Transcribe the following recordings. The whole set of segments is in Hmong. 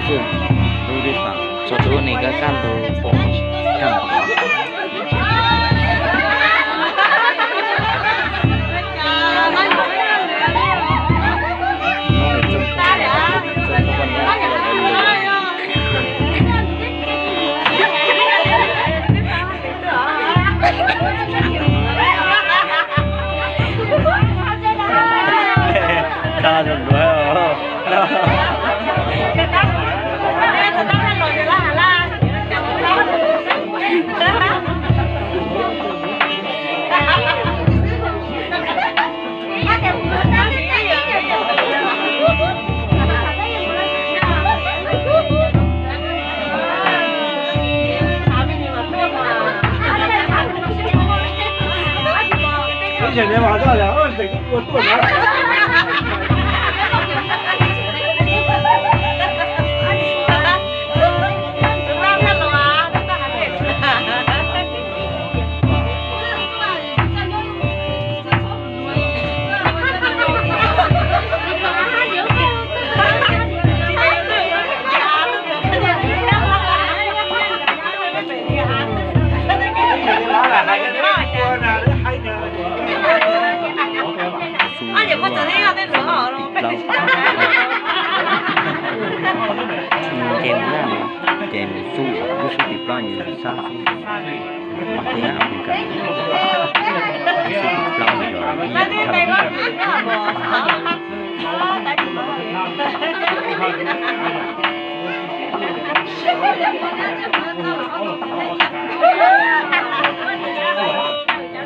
Xwb, lub dib fam txog lub ne kab kaj ntug pom kaj ntug. Xub tim plaub, ces mus xub, lub xub tim plaub nws sab xwb, mas tej Amelikas, lub xub tim plaub nws yog ib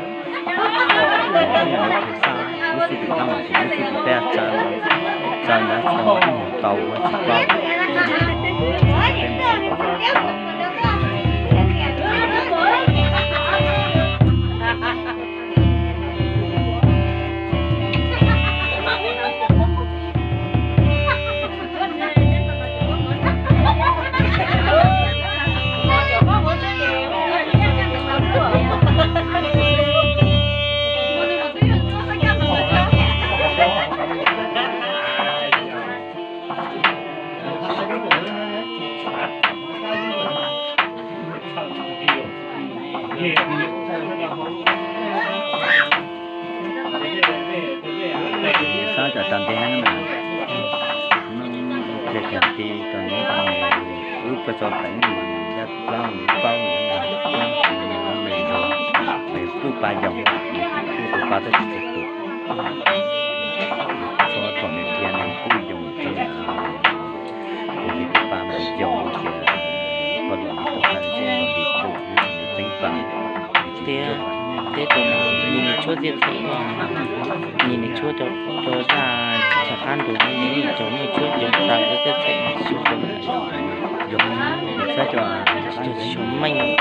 yam thaj. Lub xub tim plaub mas lub xub tim peb txawv, txawv ntawd txawv tau ua tsis tau. Sab tam tas ntev na, ces kag ti tau neb wb puas tau teev mus zaj plaub mus paub nws kuj pab yoog, kuj pab tau tsis tau tus, txhob txom nws thiab nws kuj yoog tsis Kuv tus pab mus yos tias koj los mus tau qab ntsej los li tus nws tseeb pab. Tias teb tus no nyias nyias tshuab txhia txhia, nyias nyias tshuab cov, cov zaj tshaj qab nrus, nyias cov nyias tshuab cov tas cov txhia txhia, yog tsis xav cov tsis xyov meej.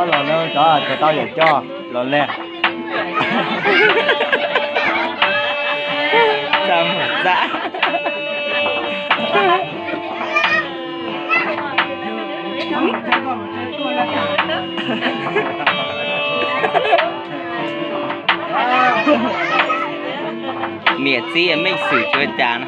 Ob los no cov tau yam coj los le. Tsa mus tsa. Niam txiv mej xwm tsuav cas no.